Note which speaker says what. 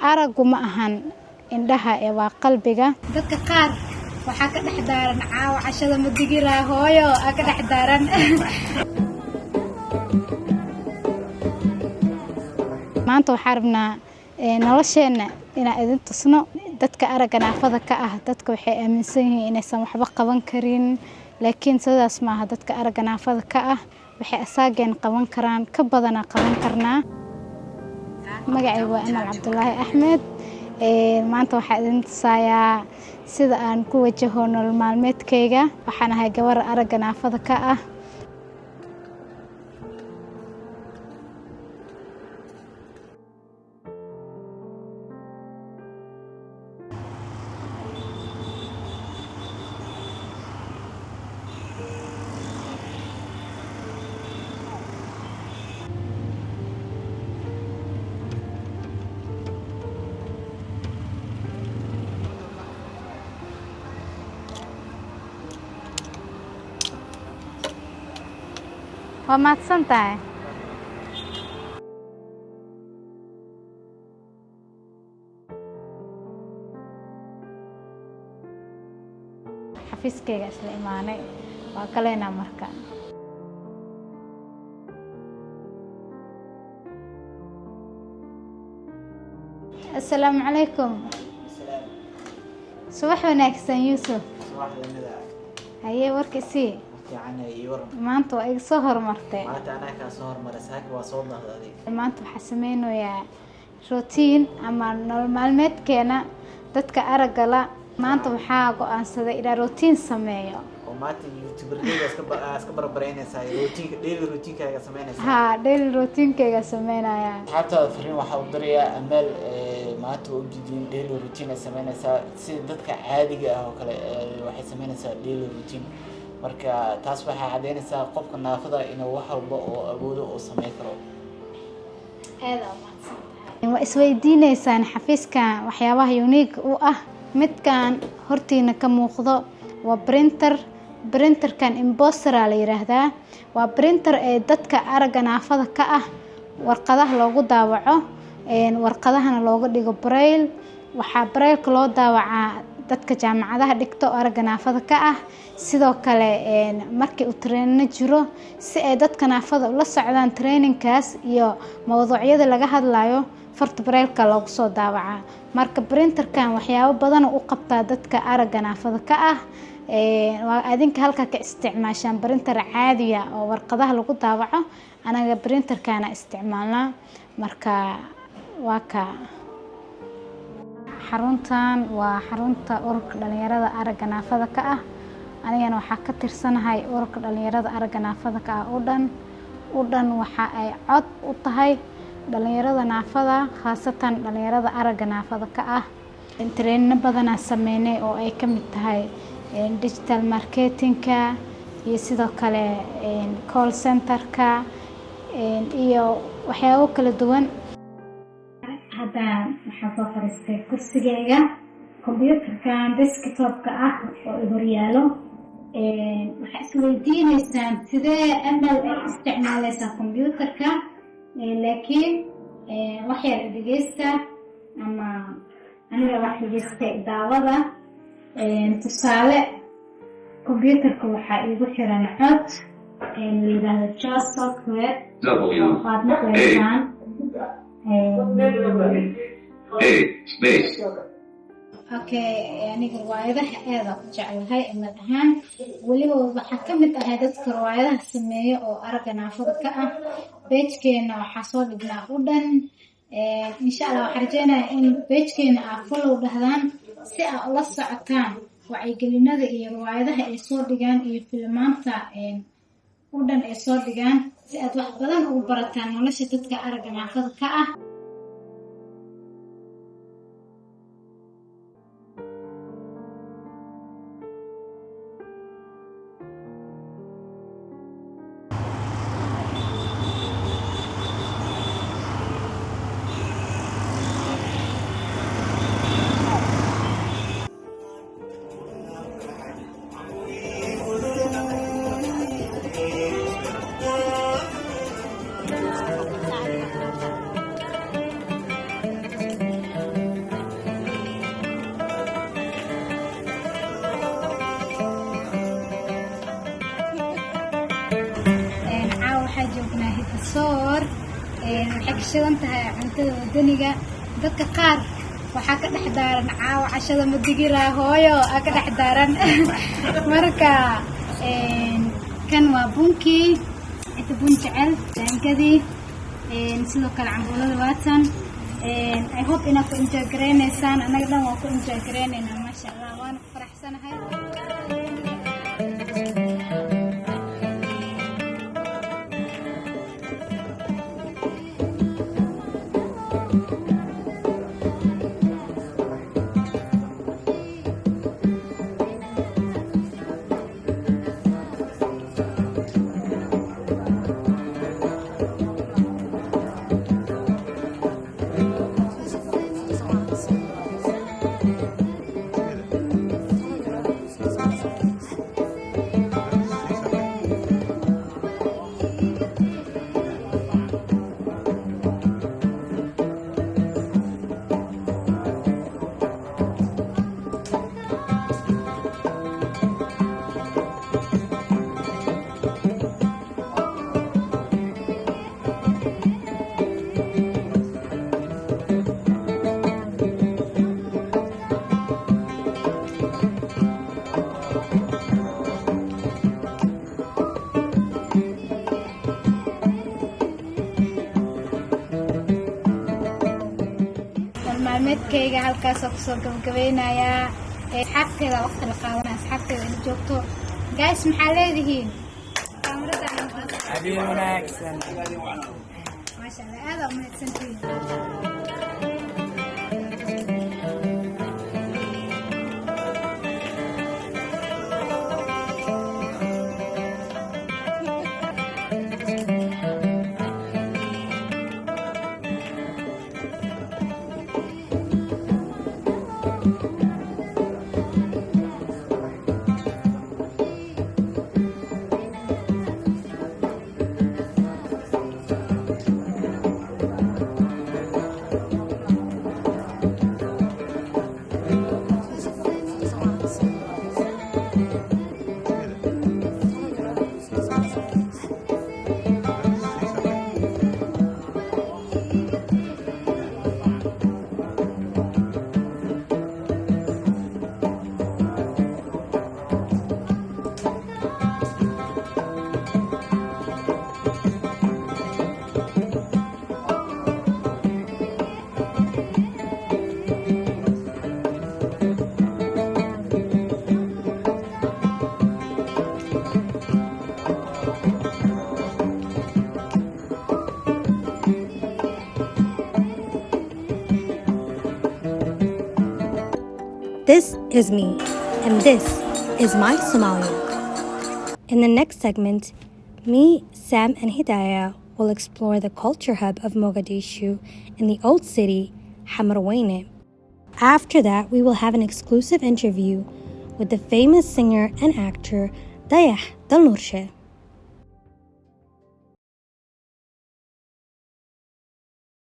Speaker 1: Araggu ma ahan indhaha ee waa qalbiga. Dadka qaar waxaa ka dhex daaran caawa cashada ma digiraa hooyo aa ka dhex daaran. Maanta waxaa rabnaa nolosheenna inaan idin tusno dadka aragga naafada ka ah. Dadka waxay aaminsan yihiin inaysan waxba qaban karin, laakiin sidaas maaha. Dadka aragga naafada ka ah waxay asaageen qaban karaan, ka badanaa qaban karnaa. Magacaygu waa Amal Cabdulaahi Axmed. Maanta waxaa idin tusayaa sida aan ku wajaho nolol maalmeedkayga. Waxaan ahay gabar aragga naafada ka ah. Waa mahadsan tahay. Xafiiskayga isla imaanay, waa galaynaa marka. Asalaamu calaykum, subax wanaagsan Yuusuf. Haye, warka isii. Maanta waa iga soo horumartay. Maanta waxaa sameynayaa routine ama nolol maalmeedkeena dadka aragga la. Maanta waxaa go-aansaday inaan routine sameeyo. Haa, daily routinekeyga sameynaya.
Speaker 2: Asxaabtaada fariin waxaa u dirayaa Amaal. Maanta waa ujeediin, daily routine ay sameynaysaa sida dadka caadiga ah oo kale. Waxay sameynaysaa daily routine, marka taas waxay caddeynaysaa qofka naafada inuu wax walba oo awoodo oo sameyn karo.
Speaker 1: Aada umahadsantahay. Waa isweydiineysaan xafiiskan waxyaabaha unique u ah. Midkan hortiina ka muuqdo waa printer. Printerkan Embosser-a la yiraahdaa. Waa printer ee dadka aragga naafada ka ah warqadaha loogu daawaco, warqadahana looga dhigo braille. Waxaa brailleka loo daawacaa dadka jaamacadaha dhigto aragga naafada ka ah. Sidoo kale markii uu trainino jiro, si ay dadka naafada ula socdaan trainingkaas iyo mawduucyada laga hadlayo, farta brailleka loogu soo daawacaa. Marka printerkan waxyaabo badan u qabtaa dadka aragga naafada ka ah. Waa adinka halkaa ka isticmaashaan printer caadiya oo warqadaha lagu daawaco, anaga printerkana isticmaalnaa. Marka waa ka xaruntan, waa xarunta ururka dhalinyarada aragga naafada ka ah. Anigana waxaa ka tirsanahay ururka dhalinyarada aragga naafada ka ah. U dhan waxa ay cod u tahay dhalinyarada naafada, khaasatan dhalinyarada aragga naafada ka ah. Trainino badanaa sameynay oo ay ka mid tahay digital marketingka iyo sidoo kale call centerka iyo waxyaabo kala duwan. Hadda waxaan soo fadhiistay kursigeyga, computerkan desktopka ah oo i horyaalo. Waxaa isweydiineysaan sidee Amal ay isticmaaleysaa computerka, laakiin wax yar dhegeysta ama aniga wax dhegeystay daawada. Tusaale, computerka waxaa iigu xiran cod la yidhaahdo JAWS software.
Speaker 3: W
Speaker 1: waad maqlaysaan.
Speaker 3: A space.
Speaker 1: Okay, aniga riwaayadaha aada u jeclahay Amal ahaan. Weliba waxaa ka mid ahay dadka riwaayadaha sameeya oo aragga naafada ka ah. Pagekeena waxaa soo dhignaa u dhan. Insha Allah waxaan rajeynaya in pagekeena aa follow dhahdaan si aa ula socotaan wacyigelinada iyo riwaayadaha ay soo dhigaan iyo filmaanta u dhan ay soo dhigaan, si aad wax badan ugu barataan nolosha dadka aragga naafada ka ah. Waxay ka shidan tahay cuntada wadaniga. Dadka qaar waxaa ka dhex daaran caawa cashada ma digiraa hooyo aa ka dhex daaran. Marka kan waa bunkii, inta bun jecel, daangadii, sidoo kale cambuulada waatan. I hope inaad ku enjoy gareyneysaan. Annaga dhan waa ku enjoy gareyneynaa, maasha Allah, waana ku faraxsanahay. Maalmeedkayga halkaasoo kusoo gabagabeynayaa. Asxaabteeda waqti la qaadanaya, asxaabteeda ila joogto. Guys, maxaa leedihiin?
Speaker 2: Habeen wanaagsan.
Speaker 1: Maasha Allah, aada umahadsantihiin.
Speaker 4: This is me, and this is my Somalia. In the next segment, me, Sam, and Hidayah will explore the culture hub of Mogadishu in the old city, Hamarweyne. After that, we will have an exclusive interview with the famous singer and actor Dayax Dalnuurshe.